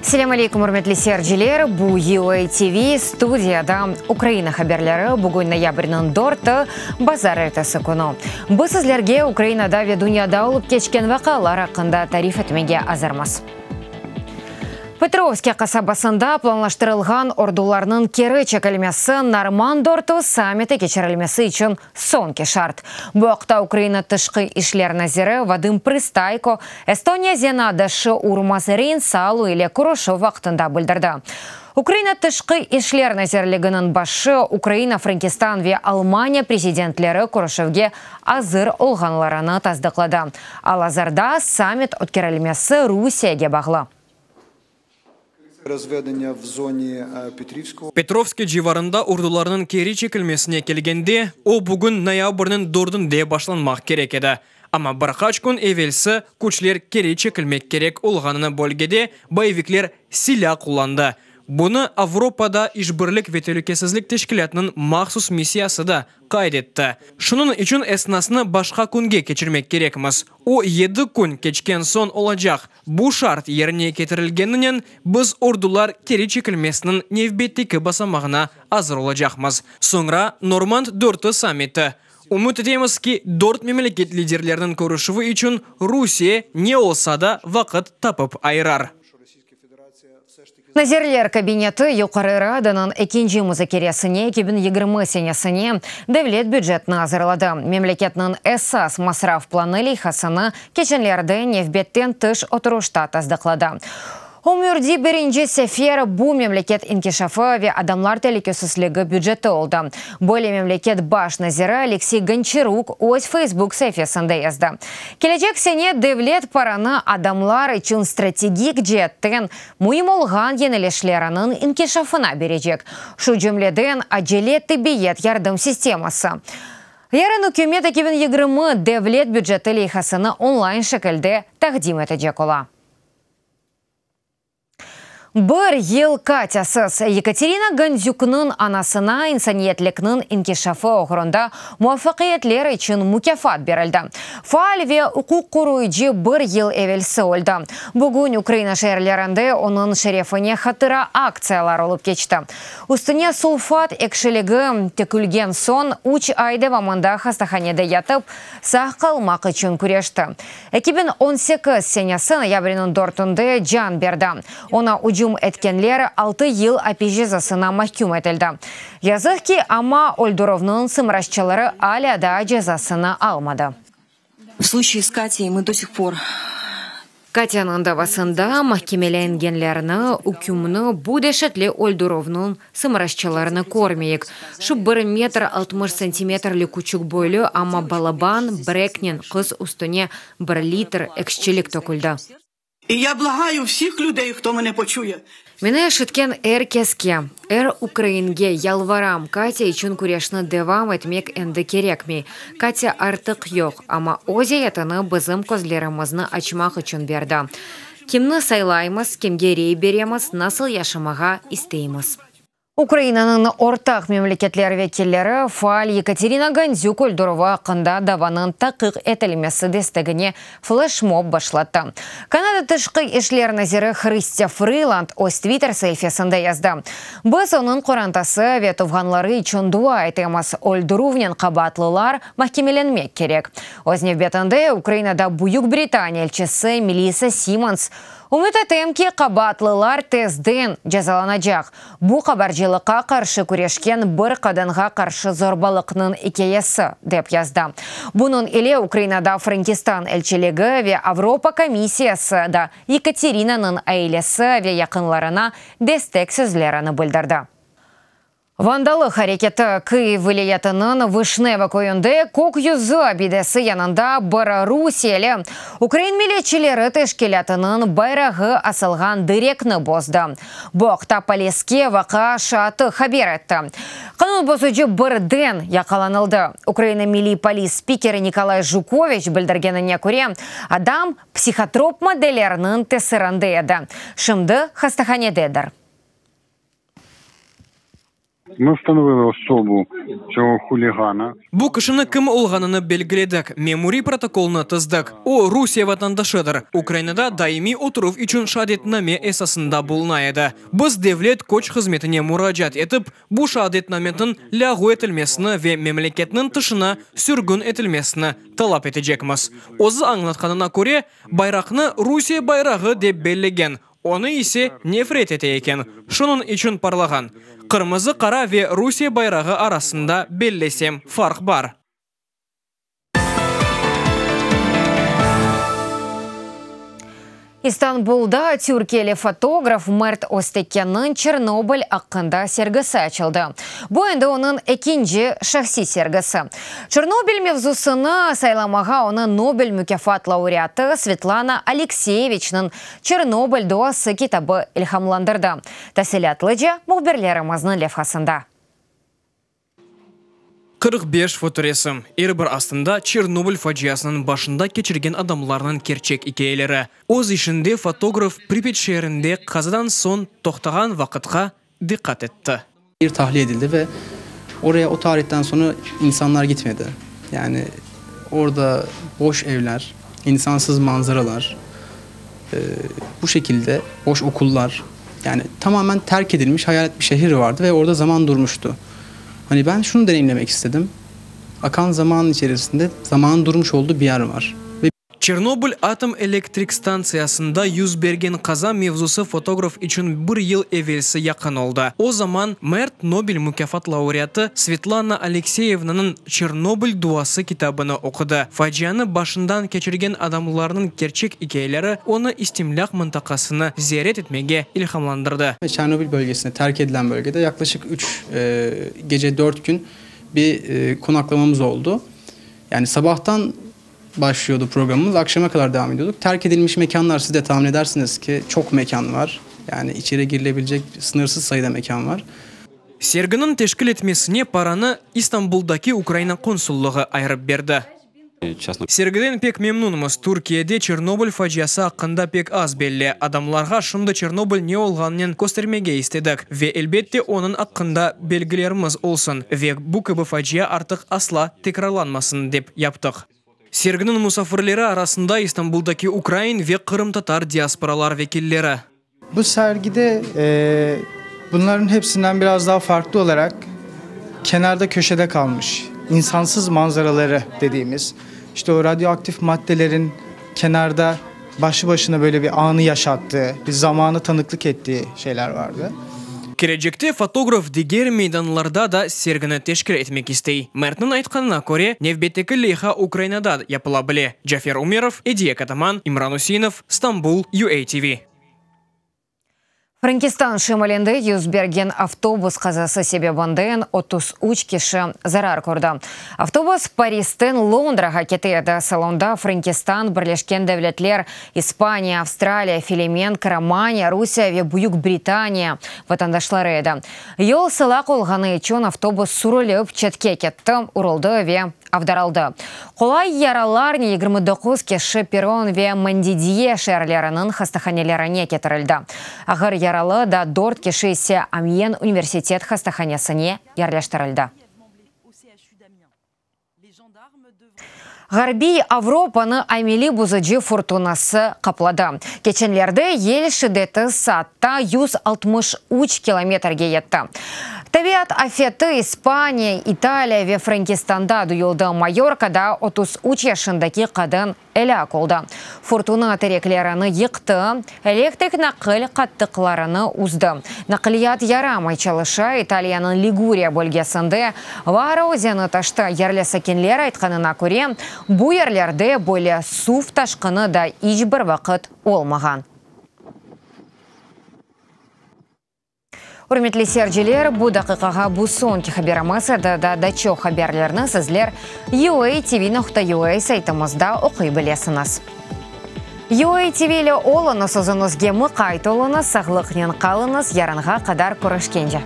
Selâm aleykum, ürmetli seyirciler! Bu UA TV, studiyada Ukraina haberleri. Bugün noyabrniñ dörtü, bazarertesi künü. Biz sizlerge Ukrainada ve dünyada olıp keçken vaqialar aqqında tarif etmege azırmız. Petrovske qasabasında planlaştırılğan ordularnıñ keri çekilmesi Normand dörtü sammiti keçirilmesi içün soñki şart. Bu aqta Ukraina Tışqı işler naziri Vadım Prıstayko Estoniya zenaatdaşı Urmas Reynsalu ile körüşüv vaqtında bildirdi. Ukraina Tışqı işler nazirliginiñ başı Ukraina, Frenkistan ve Almaniya prezidentleri körüşüvge azır olğanlarını tasdıqladı. Al-azırda sammit ötkerilmesi Rusiyege bağlı. Petrovske civarında ordularnıñ keri çekilmesine kelgende, o, bugün noyabrniñ dördünde başlanmaq kerek edi. Amma bir qaç kün evelsi küçler keri çekilmek kerek olğanını bölgede boyevikler silâ qullandı. Bunı Avropada işbirlik ve telükesizlik teşkilâtınıñ mahsus missiyası da qayd etti. Şunıñ içün esnasnı başqa künge keçirmek kerekmiz. O, yedi kün keçken soñ olacaq. Bu şart yerine ketirilgeninen biz ordular keri çekilmesiniñ nevbetteki basamağına azır olacaqmız. Soñra Normand dörtü sammiti. Ümüt etemiz ki, dört memleket liderleriniñ körüşüvi içün Rusiye ne olsa da vaqıt tapıp ayırar. Nazirler Kabineti Yuqarı Radanıñ ekinci muzakeresine 2020 senesine devlet bücetini azırladı. Memleketniñ esas masraf planı leyhasını keçenlerde nevbetten tış oturışta tasdıqladı. Ömürde birinci sefer bu memleket inkişafı ve adamlar telükesizligi büceti oldı. Böyle memleket baş naziri Oleksiy Gonçaruk öz Facebook saifesinde yazdı. Kelecek sene devlet paranı adamlar içün strategik ceetten müim olğan yönelişleriniñ inkişafına berecek, şu cümleden acele tibbiyet yardım sisteması. Yarın ükümet 2020 devlet büceti leyhasını online şekilde taqdim etecek ola. Bir yıl Katâsız. Yekaterina Gandzükniñ anasına insaniyetlikniñ inkişafı oğrunda muvafaqiyetler içün mukâfat berildi. Faal ve uquq qoruyıcı bir yıl evelsi öldi. Bugün Ukraina şeerlerinde onıñ şerefine hatıra aktsiyalar olıp keçti. Üstüne sulfat ekşiligi tökülgen soñ üç ay devamında hastahanede yatıp, sağ qalmaq içün küreşti. 2018 senesi noyabrniñ dörtünde can berdi. Oña ücüm etkenler altı yıl apis cezasına mahküm etildi. Yazıq ki, amma öldürüvniñ sımarışçıları alâ daa cezasını almadı. V sluçaye s Katей mı do sih por. Katyanıñ davasında mahkemelengenlerni, ükümni, bu deşetli öldürüvniñ sımarışçılarını körmeyik. Şu bir metr 60 santimetrli küçük boylu, amma balaban breknen qız üstüne bir litr ekşçilik töküldi. İ ya blağayu vsih lüdey, hto mene poçuye. Meni eşitken er keske, er ukrainge yalvaram, Katya içün küreşni devam etmek endi kerekmey. Katya artıq yoq, amma öz ayatını bizim közlerimizni açmaq içün berdi. Kimni saylaymız, kimge rey beremiz, nasıl yaşamağa isteymiz? Ukrainanıñ ortaq memleketler vekilleri faal Yekaterina Gandzük öldürüvi aqqında davanıñ taqiq etilmesi destegine fleşmob başlattı. Kanada Tışqı işler naziri Hristâ Friland öz Twitter saifesinde yazdı, Biz onıñ qorantası ve tuvğanları içün dua etemiz, öldürüvnen qabaatlılar mahkemelenmek kerek. Öz nevbetinde Ukrainada Büyük Britaniya elçisi Melissa Simmons, Ümüt etem ki, qabaatlılar tezden cezalanacaq. Bu qabarcılıqqa qarşı küreşken bir qadınğa qarşı zorbalıqnıñ ikâyesi, dep yazdı. Bunıñ ile Ukrainada Frenkistan elçiligi ve Avropa komissiyası da Yekaterinanıñ ailesi ve yaqınlarına destek sözlerini bildirdi. Vandalıq areketi Kıyiv vilâyetiniñ Vışneva köyünde Kök yüzü abidesi yanında bir rusiyeli ukrain milletçileri teşkilâtınıñ bayrağı asılğan direkni bozdı. Bu aqta Poleske vaqia şaatı haber etti. Qanun bozucı birden yaqalanıldı. Ukraina Milliy polis spikeri Nikolay Jukoviç bildirgenine köre, adam psihotrop maddelerniñ tesirinde edi. Şimdi hastahanededir. Mı vstanovili osobu tsogo huligana. Bu kişini kim olğanını belgiledik, memuriy protokolnı tizdik. O, Rusiye vatandaşıdır, Ukrainada daimiy oturuv içün şeadetname esasında buluna edi. Biz Devlet köç hızmetine muracaat etip, bu şeadetnameniñ lâğu etilmesini ve memleketniñ tışına sürgün etilmesini talap etecekmiz. Özü añlatqanına köre, bayraqnı Rusiye bayrağı dep bellegen, Onı ise nefret ete eken, şunıñ içün parlağan. Qırmızı qara ve Rusiye bayrağı arasında, bellesem, farq bar. İstanbulda türkiyeli fotograf Mert Öztekenniñ Çernobıl aqqında sergisi açıldı. Bu endi onıñ ekinci şahsiy sergisi. Çernobil mevzusını saylamağa onı Nobel mukâfat laureatı Svetlana Aleksiyeviçniñ Çernobıl duası kitabı ilhamlandırdı. Tafsilâtlıca mühbirlerimizniñ levhasında. 45 fotoresim, er bir astında Çernobıl faciasınıñ başında keçirgen adamlarnıñ kerçek ikâyeleri. Öz işinde fotograf Pripyat şeerinde qazadan soñ toqtağan vaqıtqa diqqat etti. Bir tahliye edildi ve oraya o tarihten sonra insanlar gitmedi. Yani orada boş evler, insansız manzaralar, bu şekilde boş okullar, yani tamamen terk edilmiş hayalet bir şehir vardı ve orada zaman durmuştu. Hani ben şunu deneyimlemek istedim, akan zaman içerisinde zamanın durmuş olduğu bir yer var. Ve Çernobıl atom elektrik stantsiyasında yüz bergen qaza mevzusı fotograf içün bir yıl evelsi yaqın oldı. O zaman Mert Nobel mukâfat laureatı Svetlana Alekseyevnanıñ Çernobıl duası kitabını oqudı. Facianı başından keçirgen adamlarnıñ kerçek ikâyeleri onı istimlâq mıntaqasını ziyaret etmege ilhamlandırdı. Çernobil bölgesinde, terk edilen bölgede yaklaşık üç gece dört kün bir konaklamamız oldu. Yani sabahtan Başlıyordu programımız, akşama kadar devam ediyorduk. Terk edilmiş mekanlar, siz de tahmin edersiniz ki, çoq mekan var. Yani içeri girilebilecek sınırsız sayıda mekan var. Serginiñ teşkil etmesine paranı İstanbuldaki Ukraina konsullığı ayırıp berdi. Sergiden pek memnunmız. Türkiyede Çernobıl faciası aqqında pek az belli. Adamlarğa şimdi Çernobıl ne olğanınen köstermege istedik. Ve elbette onıñ aqqında belgilerimiz olsun ve bu kibi facia artıq asla tekrarlanmasın dep yaptıq. Serginiñ musafirleri arasında İstanbuldaki ukrain ve qırımtatar diasporalar vekilleri. Bu sergide bunların hepsinden biraz daha farklı olarak kenarda köşede kalmış insansız manzaraları dediğimiz işte o radyoaktif maddelerin kenarda başlı başına böyle bir anı yaşattığı, bir zamanı tanıklık ettiği şeyler vardı. Kelecekte fotograf diger meydanlarda da sergini teşkil etmek istey. Mertniñ aytqanına köre, nevbetteki leyha Ukrainada yapıla bile. Cafer Umerov, Ediye Kataman, İmran Üseinov, Stambul, UATV. Frenkistan şimalinde yüz bergen avtobus qazası sebebinden 33 kişi zarar kördi. Avtobus Paristen Londrağa kete edi. Salonda Frenkistan, Birleşken Devletler, İspaniya, Avstraliya, Felemenk, Romaniya, Rusiye ve Büyük Britaniya vatandaşları edi. Yol sılaq olğanı içün avtobus sürülip çetke ketti, uruldı ve avdarıldı. Qolay yaralarnen 29 kişi Peron ve Mondidiye şeerleriniñ hastahanelerine ketirildi. Ağır yaralı da dört kişi ise Amyen universitet hastahanesine yerleştirildi. Ğarbiy Avropanı ameli bozucı furtunası qapladı. Keçenlerde yel şiddeti saatta 163 kilometrge yetti. Tabiat afeti İspaniya, İtaliya ve Frenkistanda duyuldı. Mayorkada 33 yaşındaki qadın elâk oldı. Furtuna tereklerini yıqtı, elektrik naqil qattıqlarını üzdi. Naqliyat yaramay çalışa, İtaliyanıñ Liguriya bölgesinde Vara özeni taştı. Yerli sakinler aytqanına köre, bu yerlerde böyle suv taşqını da iç bir vaqıt olmağan. Ürmetli seyirciler, bu daqiqağa bu soñki haberimiz edi. Daa da çoq haberlerni sizler uatv.ua saytımızda oquy bilesiñiz. UATV ile oluñız, özüñizge mıqayt oluñız, sağlıqnen qalıñız, yarınğa qadar körüşkence.